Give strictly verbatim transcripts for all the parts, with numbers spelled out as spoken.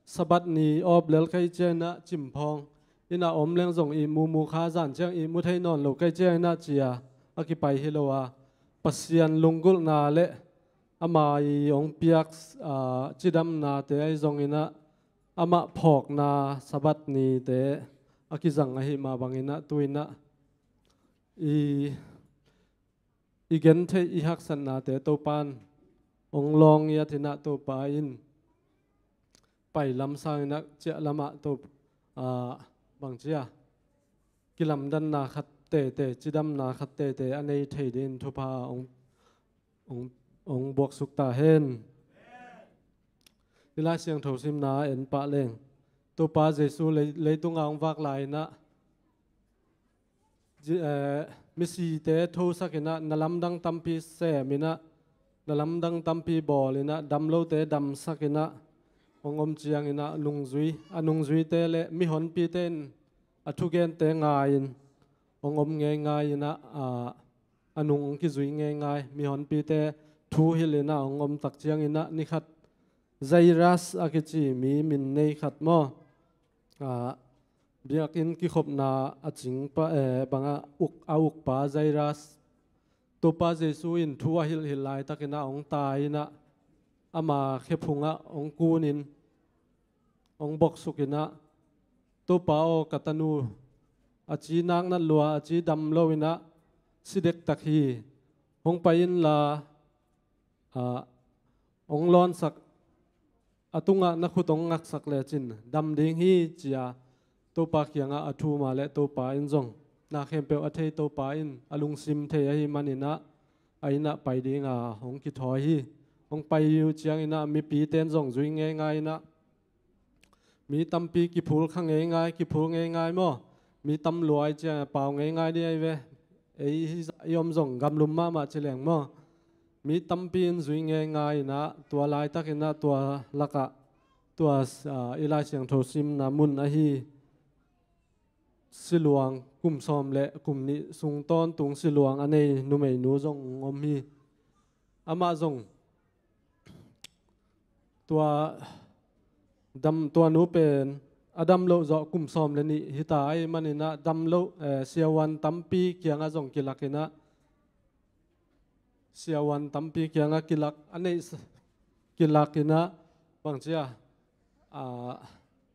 Sabbath ni awp lel kei ciangin ah cimphawng in ah om leng zong ihmu mu kha, zan ciang ihmu thei nawn lo kei ciangin ah ci-a a kipai hi lo a, Pasian lunggulhna le ama i hong piak, aa, cidamnate ahi zongin ah amah phawkna Sabbath nite a kizang ahih mah bangin ah tu-in ah i, i gentheih i haksatnate Topa'n hong lawng ngiat in ah Topa in pai lam sangin ah ciah lamah Topa, aa, bangci a, kilamdanna khat tete, cidamna khat tete a nei thei dingin thupha hong, hong, hong buaksuk ta hen. I Lai Siangtho simna en pah leng, Topa Jesu lei, leitunga hong vak lai-in ah, ji-, eh, misite thosak in ah, na lamdang tampi sem in ah, na lamdang tampi bawl in ah, damlote damsak in ah hong om ciangin ah, nungzui, a nungzuite le mihonpite in a thugente ngai-in hong om ngeingai in ah, a, a nung hong kizui ngeingai, mihonpite thu hilh in ah hong om tak ciangin ah, ni khat Jairus a kici mi min nei khat maw, a, biakinn kikhopna a cingpa, eh, bangah uk, a ukpa Jairus, Topa Jesu in thu a hilhhilh laitakin ah hong tai in ah, ama khephungah hong kunin, hong boksuk in ah, Topa aw, ka tanu a ci naknat lua, a ci dam lo in ah si dektak hi. Hong pai inla, a, hong lawnsak, a tungah na khut hong ngaksak lecin dam ding hi, ci-a Topa kiangah a thum a leh, Topa in zong na khempeuh a thei Topa in a lungsim thei ahih manin ah, a inn ah pai dinga hong kithawi hi. Hong pai uh ciangin ah mipite in zong zui ngeingai in ah, mi tampi kiphul kha ngeingai, kiphul ngeingai maw? Mi tam lua ciang a pau ngeingai ding ahi ve. Ei hizah i om zong gamlum mahmah ci leng maw? Mi tampi in zui ngeingai in ah, tua laitakin ah tua lakah, tua, ah, i Lai Siangtho simna mun ahi siluang, kum sawm le kum nih sung tawntung siluang a nei numeinu zong om hi. Amah zong tua dam, tua nu pen a dam loh zawh kum sawm le nih hita ahih manin ah dam loh, eh, siavuan tampi kiangah zong kilak in ah, siavuan tampi kiangah kilak, a neih s-, kilak in ah, bangci a, a,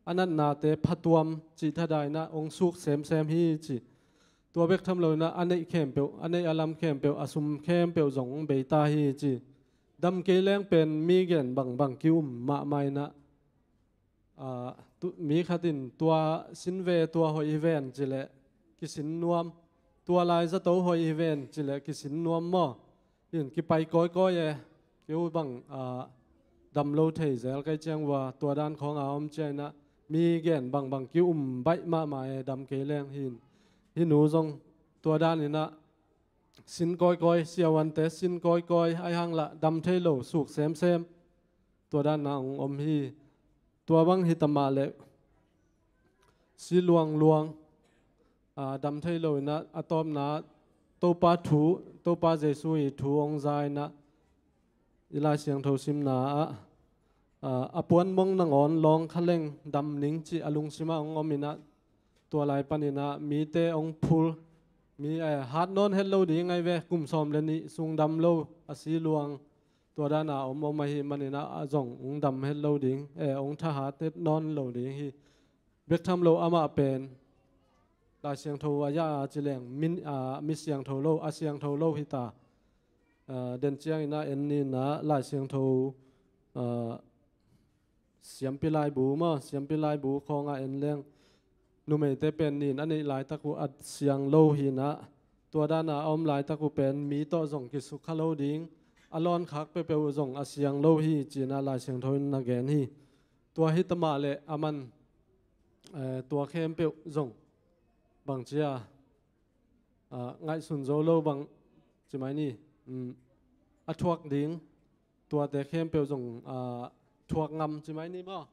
a natnate phatuam cih thada in ah hong suk semsem hi, ci. Tua bek tham lo in ah a neih khempeuh, a neih a lam khempeuh, a sum khempeuh zong hong bei ta hi, ci. Dam kei leng pen mi gen bangbang ki-um mahmah in ah, a, tu, mi khat in tua sin ve, tua hoih hi ven ci leh kisin nuam, tua lai zato hoih hi ven ci leh kisin nuam maw? In kipai kawikawi e, kei uh bang, a, dam lo thei zel kei ciang uh a, tua dan khawng a om ciang in ah mi gen bangbang ki-um baih mahmah e, dam kei leng. Hin, hih nu zong tua dan in ah sin kawikawi, siavuante sin kawikawi, ahih hang lah dam thei lo, suk semsem, tua dan a hong om hi. Tua bang hi ta mah leh, siluang luang, a, dam thei lo in ah, a tawpna Topa thu, Topa Jesu i thu hong za in ah, i Lai Siangtho simna ah, a, a puanmong nangawn lawng kha leng dam ning cih a lungsim ah hong om in ah, tua lai panin ah mite hong phul, mi, eh, hat nawn het lo ding ahi ve, kum sawm le nih sung dam lo a siluang, tua dan a om om ahih manin ah, a zong hong dam het lo ding, eh, hong thahat het nawn lo ding hi. Bek tham lo amah pen Lai Siangtho a ya a ci leng, min, a, mi siangtho lo, a siangtho lo hita. A, den ciang in ah en ni in ah, Lai Siangtho, a, Siampi Laibu maw, Siampi Laibu khawng ah en leng, numeite pen nin a neih laitak uh a siang lo hi in ah, tua dan a a om laitak uh pen mi tawh zong kisukha lo ding, a lawnkhak peuhpeuh uh zong a siang lo hi, ci in ah Lai Siangtho in na gen hi. Tua hi ta mah leh a man, eh, tua khempeuh zong bangci a, a, ngaihsun zo lo bang ci mai ni, um, a thuak ding, tuate khempeuh zong, a, thuak ngam ci mai ni maw?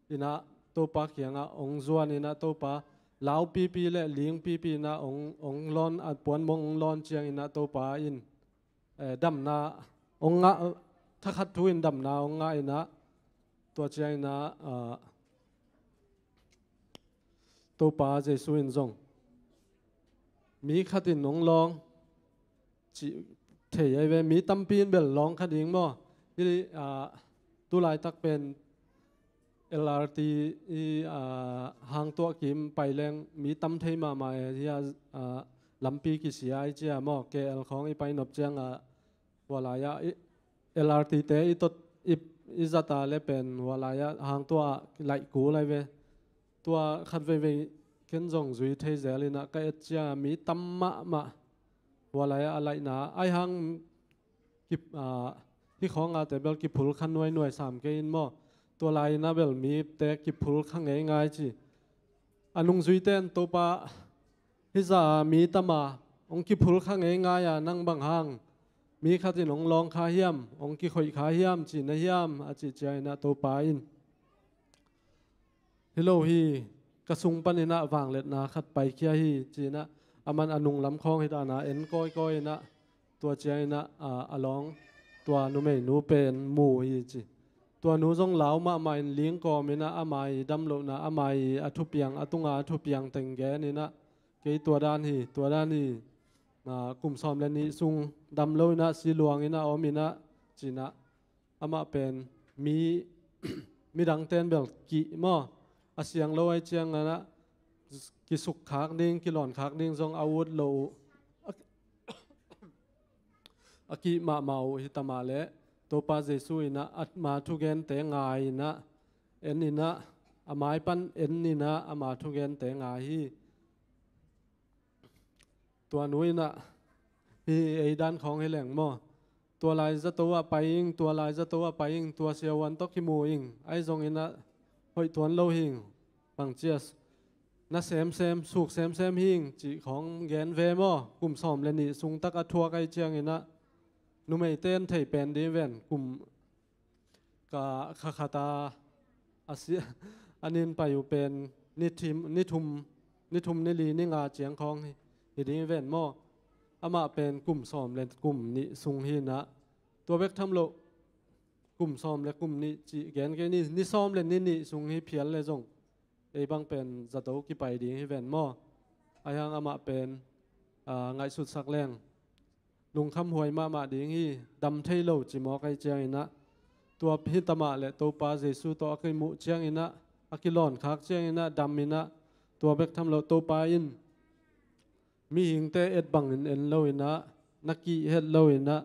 In ah Topa kiangah hong zuan in ah, Topa laupipi le lingpipi in ah hong, hong lawn, a puanmong hong lawn ciang in ah Topa in, eh, damna hong ngah, thakhat thu in damna hong ngah in ah, tua ciang in ah, a, Topa Jesu in zong mi khat in hong lawng cih thei ahi ve. Mi tampi in bel lawng kha ding maw? Hih, ah, tulaitak pen L R T i, ah, hang tuah kim pai leng mi tam thei mahmah e. Hih, ah, lampi kisia i cia maw, K L khawng i pai nop ciangah hua lai-ah i, L R T te i tot i, i zat a le pen hua lai-ah hang tuah ah laih kul ahi ve. Tua khat veivei ken zong zui thei zel inah ka et ciangah mi tam mahmah hua lai-ah a laihna ahi hang ki, ah, hih khawng a te bel kiphul kha nuainuai sam kei in maw? Tua lai inah bel mite kiphul kha ngeingai ci. A nungzuite in Topa, hih zah a mi tam a hong kiphul kha ngeingai a, nang bang hang mi khat in hong lawng kha hiam, hong kikhoih kha hiam ci na hiam, a cih ciang inah Topa in, hi lo hi, ka sung pan inah vangliatna khat paikhia hi ci inah, aman a nunglam khawng hi dan a en kawikawi inah, tua ciang inah, a, a lawng tua numeinu pen mu hi ci. Tua nu zong lau mahmah in ling kawm inah ama i dam lohna, ama i a thupiang, a tunga a thupiang teng gen inah, kei tua dan hi, tua dan hi, a, kum sawm le nih sung dam lo inah si luang inah om inah ci inah, amah pen mi, midangte in bel kih maw, a siang lo ahi ciang inah kisukkhak ding, kilawnkhak ding zong a ut lo uh, a kih mahmah uh hi ta mah leh, Topa Jesu inah ama thugente ngai inah, en inah, a mai pan en inah ama thugente ngai hi. Tua nu inah hih ei dan khawng hi leng maw, tua lai zato ah pai ing, tua lai zato ah pai ing, tua siavuan tawh kimu ing, ahi zong inah hoih tuan lo hing, bang cias na semsem, suk semsem hing cih khawng gen ve maw? Kum sawm le nih sung tak a thuak ahi ciang inah numeite in thei pen ding ven, kum ka kha khat a, a si, a nin pai uh pen ni thim, ni thum, ni thum ni li ni nga ciang khawng hi, hi ding ven maw? Amah pen kum sawm le kum nih sung hi inah, tua bek tham loh kum sawm le kum nih cih gen kei ni, ni sawm le ni nih sung hi phial le zong ei bang pen zato kipai ding hi ven maw? Ahi hang amah pen, a, ngaihsutsak leng lungkhamhuai mahmah ding hi, dam thei lo ci mawk ahi ciang inah, tua hi ta mah leh Topa Jesu tawh a kimuh ciang inah, a kilawnkhak ciang inah dam inah, tua bek tham loh Topa in mihingte et bangin en lo inah, na kih het lo inah,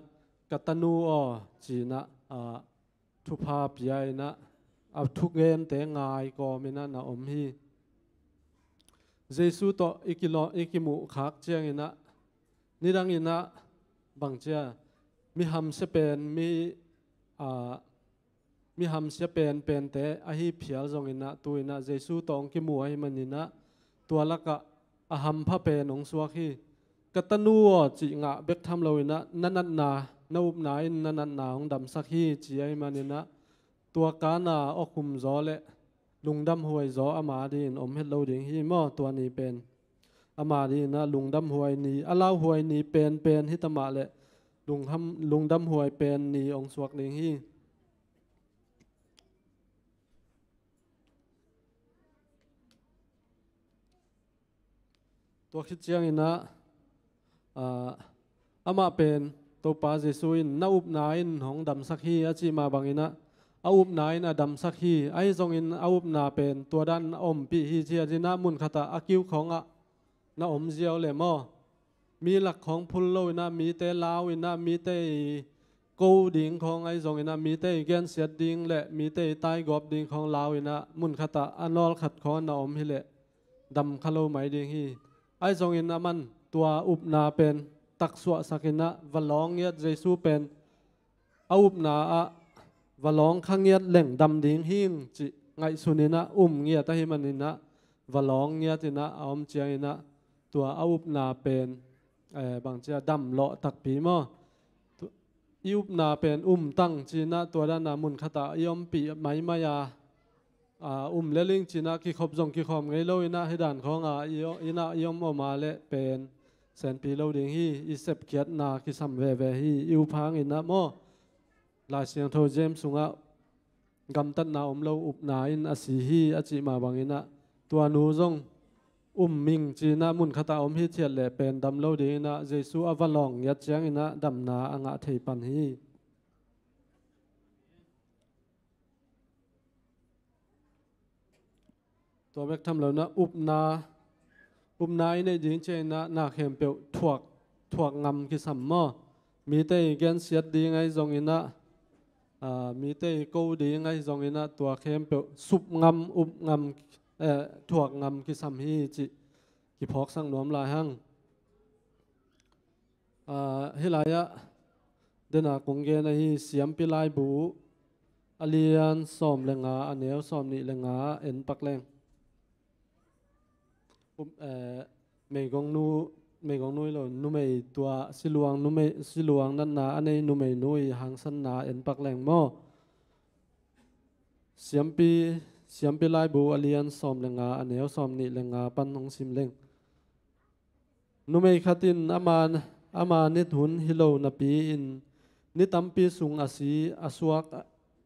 ka tanu aw ci inah, a, thupha pia inah, a thugente ngai kawm inah na om hi. Jesu tawh i kilaw, i kimuhkhak ciang inah, nidang inah bang cia, mi hamsia pen, mi, a, mi hamsia penpente ahi phial zong inah, tu inah Jesu tawh hong kimu ahi man inah, tua lakah a hampha pen hong suak hi. Ka tanu aw cih ngah bek tham lo inah, na natna, na upna in na natna hong damsak hi ci ahi man inah, tua kana awkhum zaw le lungdamhuai zaw ama dingin om het lo ding hi maw? Tua ni pen ama ding inah lungdamhuai ni, a lauhuai ni penpen hi ta mah leh lungham, lungdamhuai pen ni hong suak ding hi. Tua khit ciang inah, a, amah pen Topa Jesu in na upna in hong damsak hi a cih mah bang inah, a upna in a damsak hi. Ahi zongin a upna pen tua dan a ompih hi ci a, ci inah mun khatah a kiu khawngah na om ziau le maw? Mi lak khawng phul lo inah, mite lau inah, mite i ko ding khawng ahi zong inah, mite i gensiat ding le mite i taigawp ding khawng lau inah, mun khatah a nawl khat khawng na om hi leh dam kha lo mai ding hi. Ahi zongin aman tua upna pen taksuahsak inah va lawng ngiat, Jesu pen a upna ah va lawng kha ngiat leng dam ding hing cih ngaihsun inah um ngiat ahi man inah va lawng ngiat inah a om ciang inah tua a upna pen, eh, bang cia dam lawh takpi maw? Tu, i upna pen um tang ci inah tua dan a mun khatah i ompih maimai a, a, um le ling ci inah kikhop zong kikhawm ngei lo inah hi dan khawng a i o-, inah i om om a leh pen senpi lo ding hi. I sepkhiatna kisam veve hi. I up hang inah maw, Lai Siangtho James sungah gamtatna om lo upna in a si hi a cih mah bang inah, tua nu zong um ming ci-in ah mun khatah om hithiat leh pen dam lo dingin ah Jesu a va lawng ngiat ciangin ah damna a ngah thei pan hi. Tua bek tham lo in ah upna, upna i neih ding ciangin ah na khempeuh thuak, thuak ngam kisam maw? Mite i gensiat ding ahi zongin ah, aa, mite i ko ding ahi zongin ah tua khempeuh sup ngam, up ngam, eh, thuak ngam kisam hi cih kiphawksak nuam lai hang. Aa, hih lai-ah dena kong gen ahi Siampi Laibu a lian sawm le nga, a neu sawm nih le nga en pak leng. Um, eh, meigongnu, meigongnu hi lo, numei tua siluang, numei siluang natna a nei numeinu i hangsanna en pak leng maw? Siampi, Siampi Laibu a lian sawm le nga, a neu sawm nih le nga pan hong sim leng. Numei khat in ama, ama nit hun hi lo napi-in ni tampi sung a si a suak,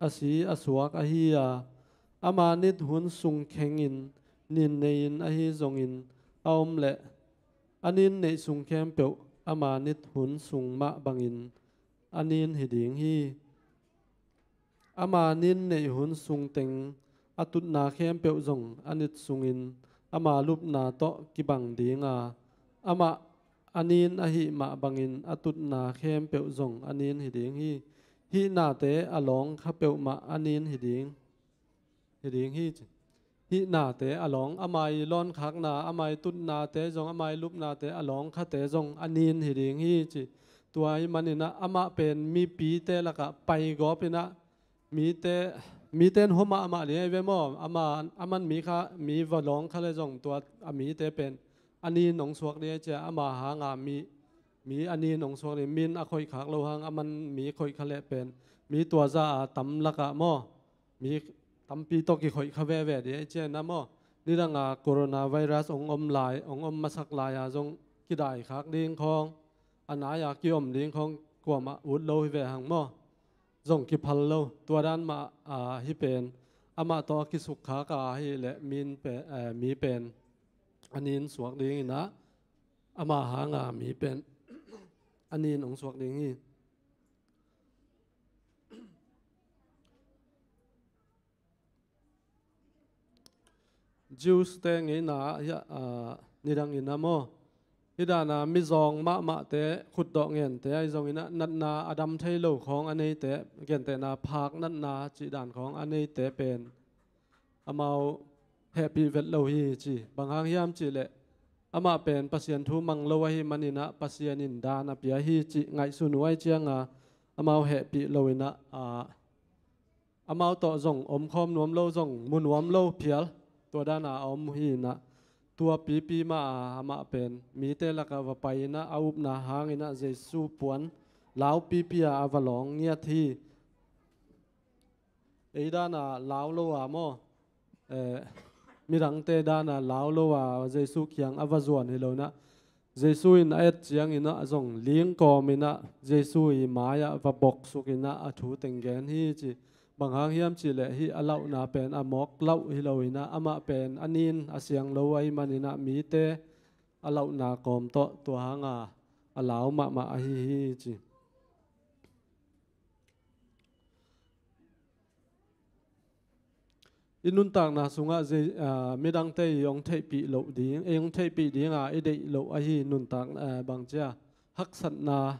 a si a suak ahi a, ama nit hun sung khengin nin nei-in ahi zongin a om leh a nin neih sung khempeuh ama nit hun sung mah bangin a nin hi ding hi. Ama nin neih hun sung teng a tutna khempeuh zong a nit sungin ama lupna tawh kibang ding a, amah a nin ahih mah bangin a tutna khempeuh zong a nin hi ding hi. Hih nate a lawng kha peuhmah a nin hi ding, hi ding hi ci. Hih nate a lawng, ama i lawnkhakna, ama i tutnate zong, ama i lupnate a lawng khate zong a nin hi ding hi ci. Tua ahih manin ah amah pen mipite lakah pai gawp in ah mite, mite in hua mahmah ding ahi ve maw? Ama, aman mi kha, mi va lawng kha leh zong tua a mite pen a nin hong suak ding ahi cia, ama hanga mi, mi a nin hong suak ding, mi in a khoih khak loh hang aman mi khoih kha leh pen mi tua za a tam lakah maw? Mi tampi tawh kikhoih kha veve ding ahi cia na maw? Nidanga coronavirus hong om lai, hong om masak lai-a zong kidaikhak ding khawng, a nai-a kiom ding khawng kuamah ut lo hi ve hang maw? Zong kiphal lo. Tua dan mah, a, hi pen amah tawh a kisukkhak a hi leh min pe, eh, mi pen a nin suak dingin ah ama hanga mi pen a nin hong suak ding hi. Jews te ngeina ah hiah, ah, nidangin a maw, hih dana mizawng mahmahte, khutdawh ngente ahi zongin ah natna a dam thei lo khawng a neite, gentehna phak natna cih dan khawng a neite pen amau hehpih vet lo hi ci. Bang hang hiam cihleh amah pen Pasian thu mang lo ahih manin ah Pasian in dan a pia hi cih ngaihsun uh ahi cianga amau hehpih loin ah, ah, amau tawh zong omkhawm nuam lo, zong mu nuam lo phial, tua dana a om hi in ah, tua pipi mah a amah pen mite lakah va pai in ah a upna hangin ah Jesu puan lau pipi a a va lawng ngiat hi. Ei dana lau lo a maw, eh, midangte dana lau lo a Jesu kiang a va zuan hi lo in ah, Jesu in a et ciangin ah zong ling kawmin ah Jesu i mai-ah va boksuk in ah a thu teng gen hi ci. Bang hang hiam cihleh hih a lauhna pen a mawk lauh hi loin ah amah pen a nin a siang lo ahih manin ah mite a lauhna kawm tawh tua hanga a lau mahmah ahi hi ci. I nuntakna sungah zei-, aa, midangte i hong theihpih loh ding, ei hong theihpih dinga i deih loh ahi nuntak, aa, bangcia haksatna,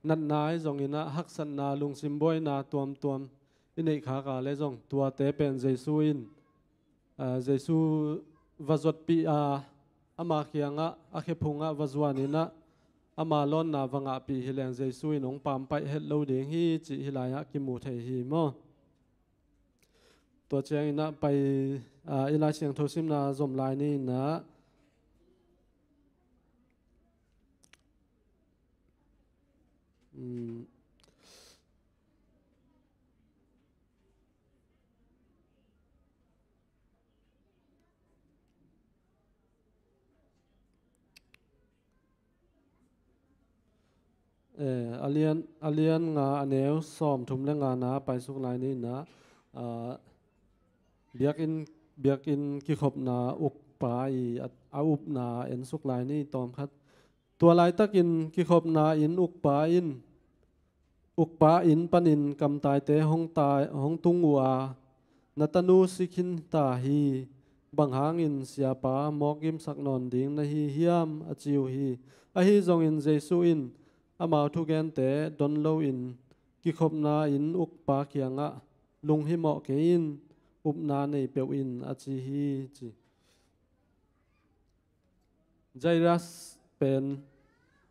natna ahi zongin ah haksatna, lungsim buaina tuamtuam i neih khak a leh zong tuate pen Jesu in, aa, Jesu va zuatpih a, ama kiangah a khephungah va zuanin ah ama lawnna va ngahpih hi leng Jesu in hong pampaih het lo ding hi cih hih lai-ah kimu thei hi maw? Tua ciangin ah pai, aa, i Lai Siangtho simna zom lai ni in ah, um, Eh, a lian, a lian nga, a neu sawm thum le nga na paisuk lai ni in ah, ah, biakinn, biakinn kikhopna uk pa i a, a upna ensuk lai ni tawmkhat. Tua laitakin kikhopna inn ukpa in ukpa inn panin kamtaite hong, tai, hong tung uh a, na tanu si khin ta hi, bang hangin siapa mawkgimsak nawn ding na hi hiam, a ci uh hi. Ahi zongin Jesu in amau thugente don loin kikhopna inn ukpa kiangah lunghimawh kei in, upna nei peuh in, a ci hi, ci. Jairus pen,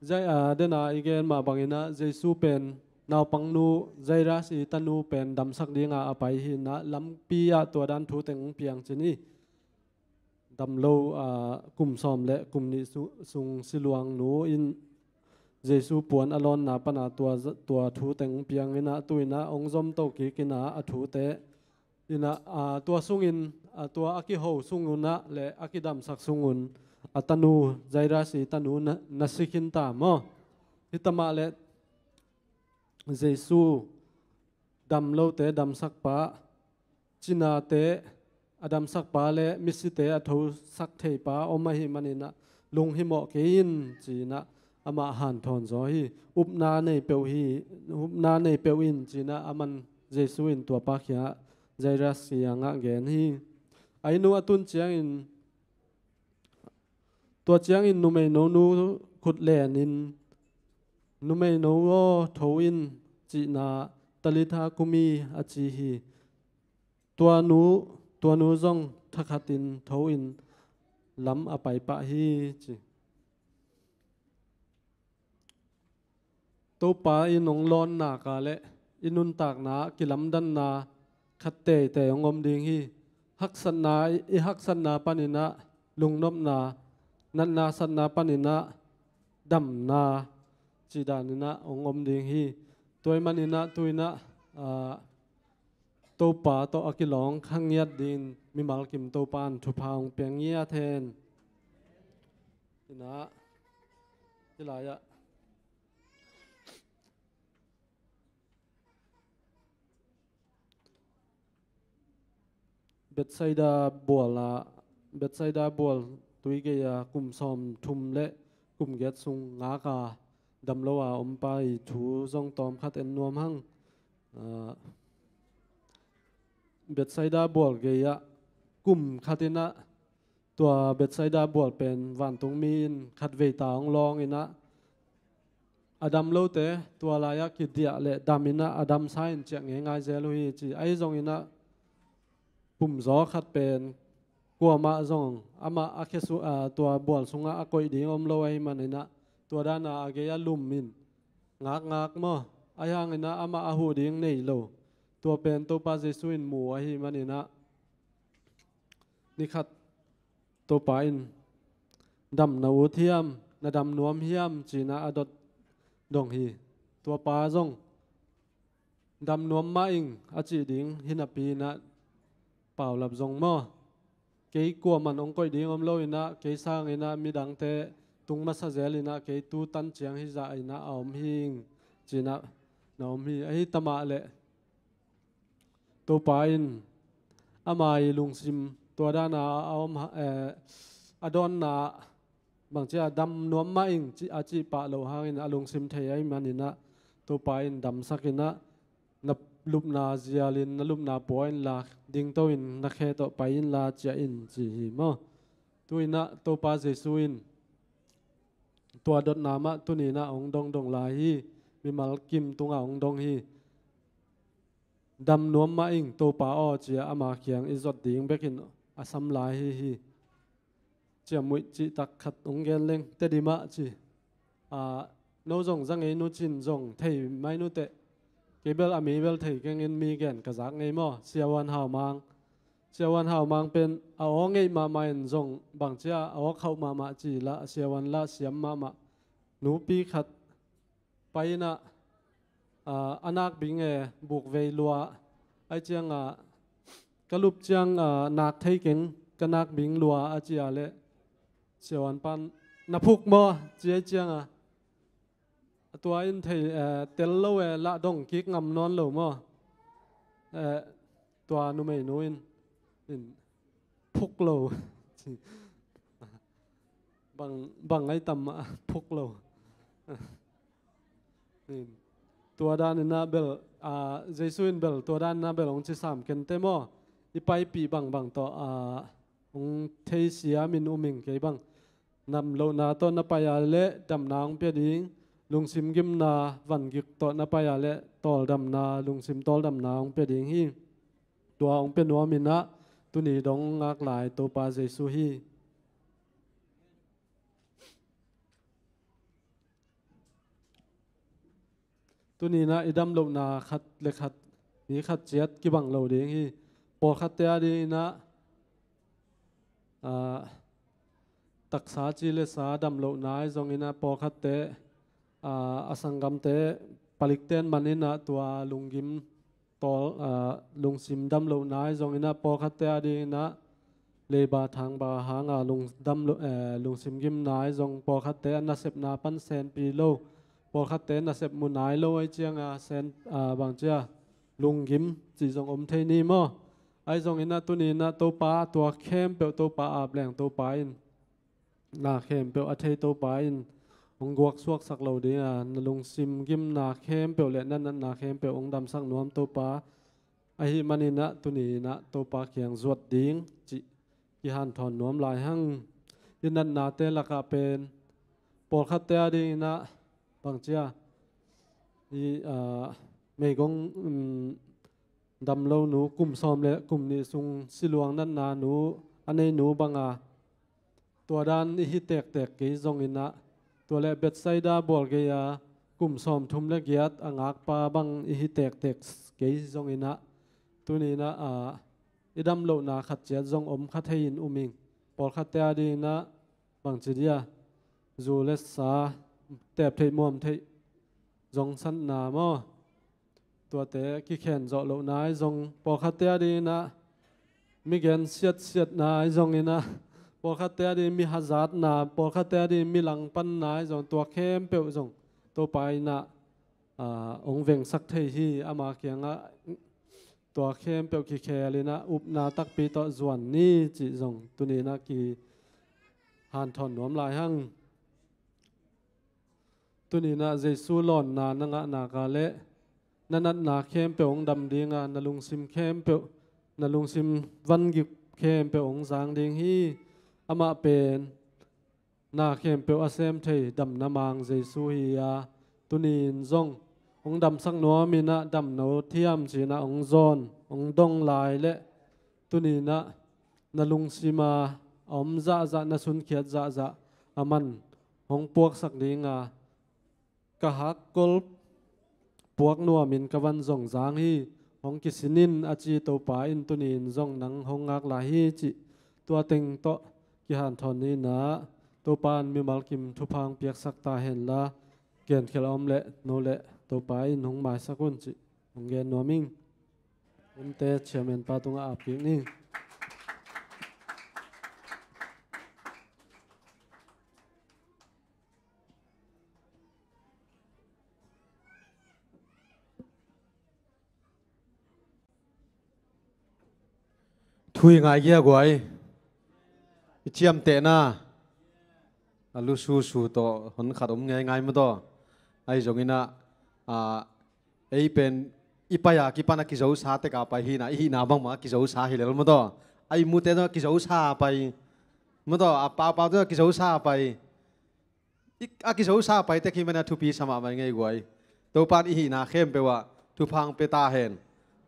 Jai, a, dena i gen mah bangin ah Jesu pen naupangnu Jairus i tanu pen damsak dinga a pai hi in ah lampi ah tua dan thu teng piang cin hi. Dam lo, a, kum sawm le kum nih su-, sung siluangnu in Jesu puan a lawnna pana tua, tua thu teng piang in ah tu in ah hong zom to kik in ah a thute in ah, a, tua sungin, a, tua a kiho sungun ah le a kidamsak sungun a tanu, Jairus i tanu na, na si khin ta maw? Hi ta mah le Jesu dam lote damsak pa, cinate a damsak pa le misite a thosak thei pa om ahih manin ah lunghimawh kei in, ci in ah amah hanthawn zaw hi. Upna nei peuh hi, upna nei peuh in, ci in ah aman Jesu in tua pa kiangah Jairus kiangah gen hi. A inn uh a tun ciangin, tua ciangin numeino nu khut lenin, "Numeino aw, tho in," cihna Talitha kumi a ci hi. Tua nu, tua nu zong thakhatin tho in lam a pai pah hi, ci. Topa in hong lawnna ka le i nuntakna kilamdanna khat teitei hong om ding hi. Haksatna, i haksatna panin ah lungnopna, natna satna panin ah damna, cih danin ah hong om ding hi. Tua ahih manin ah tu in ah, aa, Topa tawh a kilawng kha ngiat dingin mimal kim Topa in thupha hong pia ngiat hen. Hi in ah, hi lai ah. Bethsaida bual ah, Bethsaida bual tui gei ah kum sawm thum le kum giat sung ngak a dam lo a om pa i thu zong tawmkhat en nuam hang. Ah, Bethsaida bual gei ah kum khat in ah tua Bethsaida bual pen vantungmi in khatvei ta hong lawng in ah a dam lote tua lai ah kidiah le dam in ah a damsa in ciah ngeingai zel uh hi, ci. Ahi zongin ah pumzaw khat pen kuamah zong amah a khe su-, a, tua bual sungah a koih ding om lo ahih manin ah tua dan a a gei ah lum in ngakngak maw, ahi hangin ah amah a huh ding nei lo. Tua pen Topa Jesu in mu ahih manin ah ni khat Topa in, "Dam na ut hiam, na dam nuam hiam?" ci in ah a dot dong hi. Tua pa zong, "Dam nuam mah ing," a cih ding hi napi in ah paulap zong maw, "Kei kuaman hong koih ding om lo in ah, kei sangin ah midangte tung masa zel in ah, kei tu tan ciang hih zah in ah a om hi ing," ci in ah na om hi. Ahi ta mah le Topa in ama i lungsim tua dan a a om ha-, eh, a dawnna bangci a, "Dam nuam mah ing," ci, a cih pah loh hangin a lungsim thei ahih manin ah Topa in damsak in ah, "Na lupna zialin, na lupna pua inla, dingto in na khe tawh pai inla, ciah in," ci hi maw. Tu in ah Topa Jesu in tua dotna mah tuni in ah hong dongdong lai hi. Mimal kim tungah hong dong hi. "Dam nuam mah ing, Topa aw," ci a ama kiang i zot ding bekin a sam lai hi hi. Ciamnuih cihtak khat hong gen leng, Tedim ah ci, "A, no zong za ngei nu cin zong thei mai nu teh. Kei bel a mi bel thei keng in mi gen ka zak ngei maw, Siavuan Haumang. Siavuan Haumang pen a aw ngeih mahmah in zong bangci a a aw khauh mahmah ci lah, Siavuan lah siam mahmah. Nupi khat pai in ah, a, a nak bing e, buk vei lua, ahi ciang a, ka lup ciang a, nak thei keng, ka nak bing lua," a ci a leh Siavuan pan, "Na phuk maw?" ci ahi ciang a, "A tua in thei, eh, tel lo e, lah dong kik ngam nawn lo maw?" Eh, tua numeinu in, in, "Phuk lo," ci. Bang, bang ai tam a phuk lo. Tua dan inah bel, a, Jesu in bel tua dan inah bel hong ci sam kente maw? I paipih bangbang tawh, a, hong theisiam in um ing. Kei bang, damlohna tawh na pai a leh damna hong pia ding, lungsim gimna vangik tawh na pai a leh tawldamna, lungsim tawldamna hong pia ding hi. Tua hong pia nuam inah tuni dong ngak lai Topa Jesu hi. Tuni inah i damlohna khat le khat, ni khat ciat kibang lo ding hi. Pawlkhatte a ding inah, a, taksa ci le sa damlohna ahi zong inah pawlkhatte, a, a sanggamte, palikten man inah tua lunggim tawl, a, lungsim damlohna ahi zong inah pawlkhatte a ding inah leiba thangba hanga lungdam lo, eh, lungsim gimna ahi zong pawlkhatte a nasepna pan senpi lo, pawlkhatte nasep mu nai lo ahi cianga sen, a, bangcia lunggim cih zong om thei ni maw? Ahi zong inah tuni inah Topa tua khempeuh Topa ap leng Topa in na khempeuh a thei Topa in hong guaksuaksak lo dinga, na lungsim gimna khempeuh le na natna khempeuh hong damsak nuam Topa ahih man inah tuni inah Topa kiang zuat ding cih kihanthawn nuam lai hang. I natnate lakah pen pawlkhatte a ding inah bangcia i, a, meigong, um, damlo nu, kum sawm le kum nih sung siluang natna nu a nei nu banga tua dan i hi tektek kei zong inah, tua le Bethsaida bual gei-a kum sawmthum le giat a ngakpa bang i hi tektek kei zong inah, tuni inah, a, i damlohna khat ciat zong om kha thei in um ing. Pawlkhatte a ding inah bangci dia, zu le sa, tep theih muam theih zong satna maw? Tuate kikhen zawh lohna ahi zong pawlkhatte a ding inah mi gen siatsiatna ahi zong inah, pawlkhatte a ding mi hazatna, pawlkhatte a ding mi langpanna ahi zong tua khempeuh zong Topa inah, a, hong vengsak thei hi. Ama kiangah tua khempeuh kikhel inah upna takpi tawh zuan ni cih zong tuni inah kihanthawn nuam lai hang. Tuni inah Jesu lawnna na ngah nak a leh na natna khempeuh hong dam dinga, na lungsim khempeuh, na lungsim vangik khempeuh hong zang ding hi. Amah pen na khempeuh a sem thei damna mang Jesu hi-a, tuni in zong hong damsak nuam inah damna uh thiam ci inah hong zawn, hong dong lai leh tuni inah na lungsima a om zahzah, na sunkhiat zahzah aman hong puaksak dinga, ka hakkol puak nuamin ka van zong zang hi, hong kisin in a ci Topa in tuni in zong nang hong ngak lai hi cih tua teng tawh kihanthawn ni inah, Topa in mimal kim thupha hong piaksak ta henla, genkhel a om le no le Topa in hong maisak un cih hong gen nuam ing. Omte chairman pa tungah ap kik ni. Thu i ngai gia guai. I ciamtehna a lususu tawh hon khat om ngeingai maw taw. Ahi zong inah, a, ei pen i pai a kipan a kizosa tek a pai hi inah, i hihna bangmah a kizosa hi lel maw taw. A i mute zong a kizosa a pai maw taw, a paupau zong a kizosa a pai. I, a kizosa a pai tek hi manin a thupi sa mahmah i ngei guai. Topa in i hihna khempeuh ah thupha hong pia ta hen.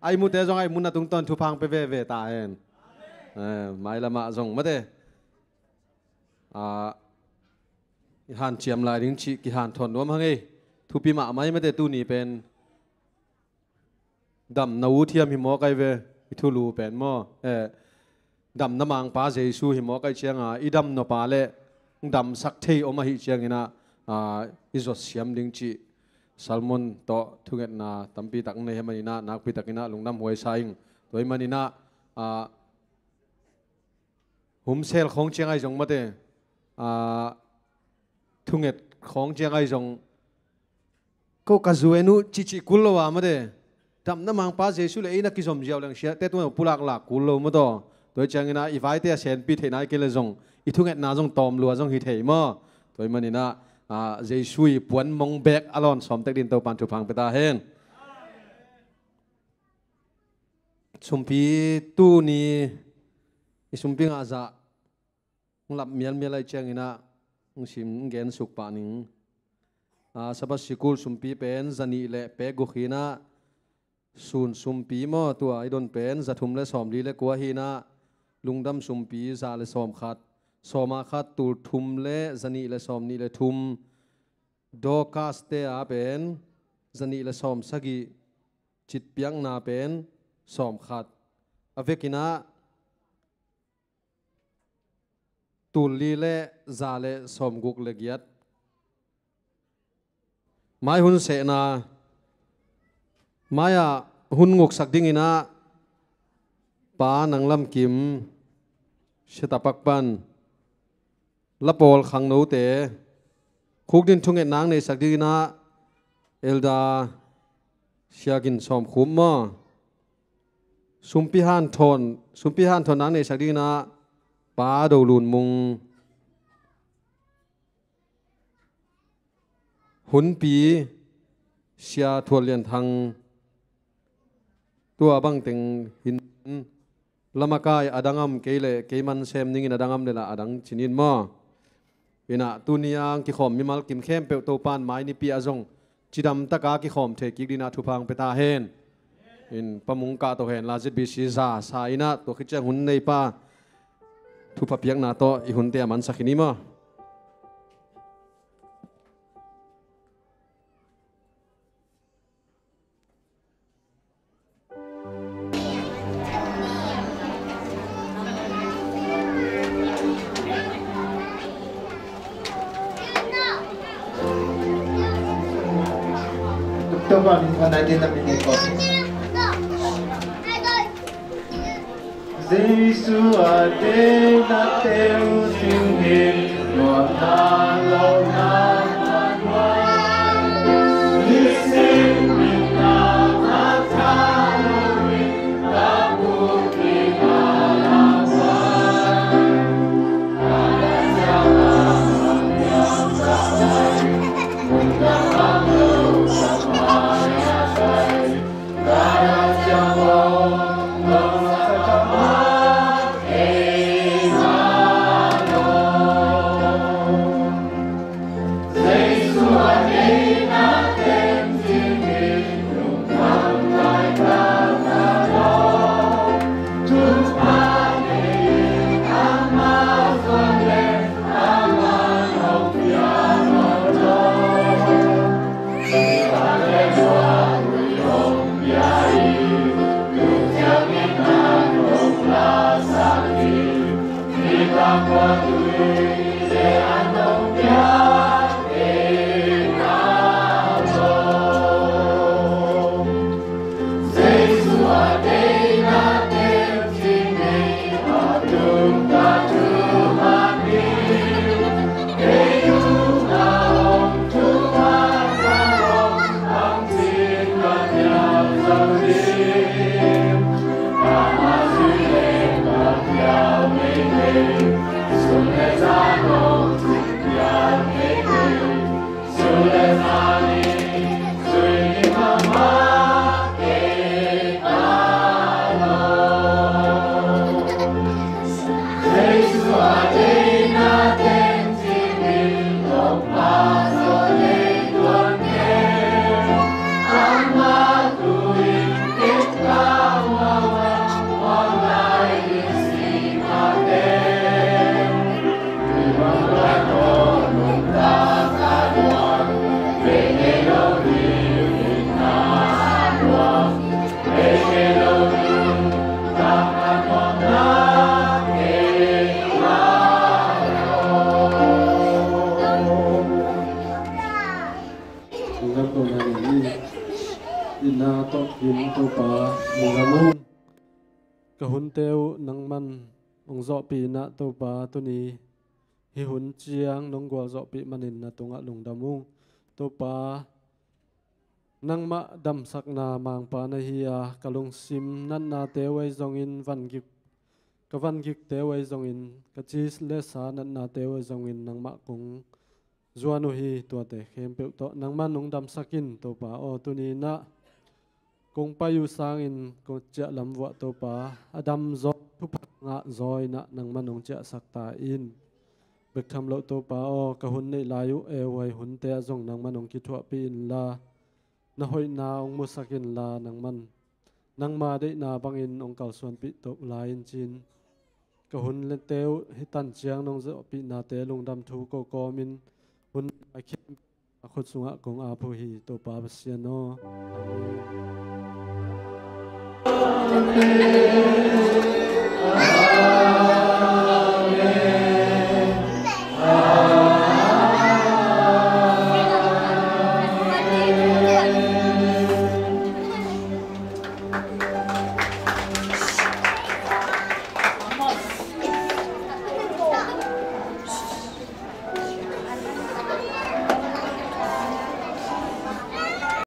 A i mute zong a i mutna tungtawn thupha hong pia veve ta hen. Eh, mailamah zong mate, a, i hanciam lai ding cih kihanthawn nuam hang ei. Thupi mahmah ei mate, tuni pen damna uh thiam hi mawk ai ve. I thulu pen maw, eh, damna mangpa Jesu hi mawk ai cianga, i damnop a leh damsak thei om ahih ciang inah, a, i zuat siam ding cih sermon tawh thungetna tampi tak nei hi manin ah, nakpi tak inah lungdam huai sa ing. Tua hi manin ah, a, humsel khawng ciang ahi zong mate, a, thunget khawng ciang ahi zong, ko ka zu en uh cihcih kul lo a mate, damna mangpa Jesu le ei na kizom ziau leng siate tungah pulak lak kul lo maw taw. Tua hi ciangin ah i vaite a senpi theihna i kei le zong i thungetna zong tawm lua zong hi thei maw? Tua hi manin ah, ah, Jesu i puan mong bek a lawn sawm tek dingin Topan thupha hong pia ta hen. Sumpi tuni i sumpi ngah zah hong lap mialmial ahih ciangin ah hong sim hong gen suk pah ning. Ah, Sabbath sikul sumpi pen za nih le pek guk hi-in ah, sun sumpi maw, tua i don pen za thum le sawmli le kua hi-in ah, lungdam sumpi za le sawm khat, sawm ah khat tul thum le za nih le sawm nih le thum, Dorcas te a pen za nih le sawm sagih, citpiakna pen sawm khat. A vekin ah tul li le za le sawm guk le giat. Mai hun sehna, mai-ah hun nguksak dingin ah Pa Nang Lam Kim, Siatapak pan, la pawl khangnote, khukdin thungetna hong neisak dingin ah Elder Sia Gin Sawm Khup maw? Sumpi hanthawn, sumpi hanthawnna hong neisak dingin ah Pa Do Lun Mung, hunpi Sia Thual Lian Thang, tua bangteng hin, lamakai a dang a om kei leh kei man sem ning in, a dang a om leh lah a dang ci-in maw? In ah tuni a kikhawm mimal kim khempeuh Topan mai nipi ah zong cidam takin kikhawm thei kik dingin ah thupha hong pia ta hen. In Pa Mung Kah To hen la, Z B C za sa in ah, tua khit ciang hun neipa thupha piakna tawh i hunte a mansak hi ni maw? Jesu a deihna teng ding hi, nuamna lohna, nisim minam a tha lo in, ka buk ding a lampan. Lungdam ko na ni, itna tawh in Topa lungdam ung. Ka hunte uh nangman hong zawhpih in ah Topa, tuni hih hun ciang nong gualzawhpih manin na tungah lungdam ung. Topa, nangmah damsakna mangpa na hi a, ka lungsim natnate uh ahi zongin van gik ka van gikte uh ahi zongin, ka ci le sa natnate uh ahi zongin nangmah kong zuan uh hi. Tuate khempeuh tawh nangman hong damsak in, Topa aw. Tuni inah kong pai uh sangin kong ciah lam vuah, Topa, a dam zaw, thupha ngah zaw inah nangman hong ciahsak ta in. Bek tham loh, Topa aw, ka hun neih lai uh e, huai hunte ah zong nangman hong kithuahpih inla, na hoihna hong musak inla, nangman nangma deihna bangin hong kalsuanpih toh lai in cin. Ka hun lete uh hih tan ciang nong zawhpihnate lungdam thu ko kawmin hun a khit a khut sungah kong ap uh hi, Topa Pasian aw. Amen.